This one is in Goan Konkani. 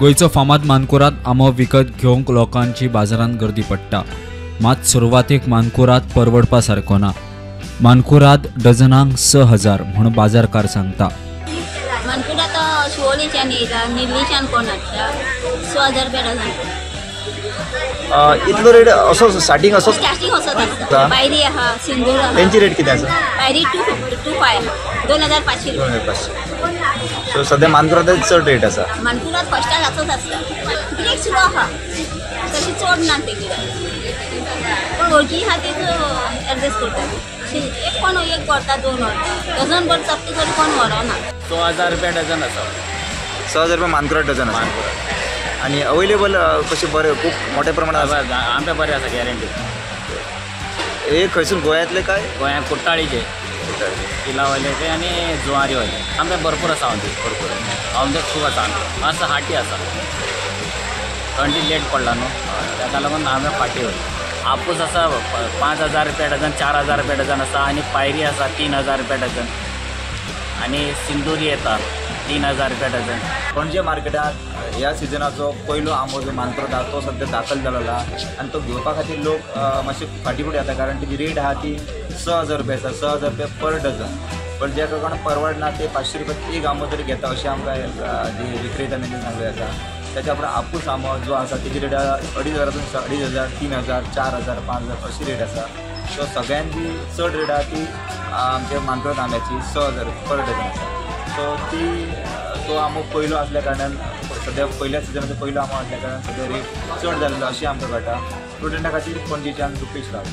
गोंयचो फामाद मानकुराद आंबो विकत घेवंक लोकांची बाजारांत गर्दी पडटा. मात सुरवातेक मानकुराद परवडपा सारको ना. मानकुराद डझनांक 6000 म्हूण बाजारकार सांगता. मानकुराद शिवोलीच्यान येयला, निर्लीच्यान कोण हाडटा 6000 रुपया डझन. इतलो रेट असो स्टार्टिंग असो स्टार्टिंग असोच आसता. पायरी आहा, सिंदूर आहा. तेंची रेट कितें आसा? पायरी 225 2500 रुपया. 2500. सो सद्या मानकुराद चड रेट आसा. मानकुराद फर्स्टाक असोच आसता. गिरायक सुरू आहा, तशी चड ना ते गिरायक, पण वळखी आहा तेच एडजस्ट करता. एक कोण एक व्हरता, दोन व्हरता, डझन भर चपटी तरी कोण व्हरना. 6000 रुपया डझन आसा. 6000 रुपया मानकुराद डझन आसा. आनी अवेलेबल कशें बरें खूब मोठ्या प्रमाणात आसा. आंबे बरे आसा, गॅरंटी. हे खंयसून गोंयांतले काय? गोंयांत कुट्टाळीचे, किलावयले ते आनी जुवारी वयले आंबे भरपूर आसा. हांव भरपूर आमचे खूब आसा आंबे. मातसो हाटी आसा, थंडी लेट पडला न्हू, ताका लागून आंबे फाटी वयले. आपूस आसा 5000 रुपया डझन, 4000 रुपया डझन आसा. आनी पायरी आसा 3000 रुपया डझन, आनी सिंदुरी येता 3000 रुपया डझन. पणजे मार्केटात ह्या सिजनाचो पयलो आंबो जो मानकुराद आहा तो सद्या दाखल जालेलो आहा आनी तो घेवपा खातीर लोक मातशे फाटी फुडें येता, कारण तेजी रेट आहा ती 6000 रुपया आसा. 6000 रुपया पर डझन. पण जे कोण परवडना ते 500 रुपया एक आंबो तरी घेता अशें आमकां जे विक्रेत्यांनी सांगलें आसा. त्याच्या उपरांत आपूस आंबो जो आसा तेजी रेट 2500 2500, 3000, 4000, 5000 अशी रेट आसा. सो सगळ्यान जी चड रेट आहा ती आमच्या मानकुराद आंब्याची 6000 रुपया पर डझन आसा. सो ती तो आंबो पयलो आसल्या कारणान सद्या पयल्या सिजनाचो पयलो आंबो आसल्या कारणान सद्या रेट चड जाल्लो अशें आमकां कळटा. स्टुडंटा खातीर पणजेच्यान रुपेश राव.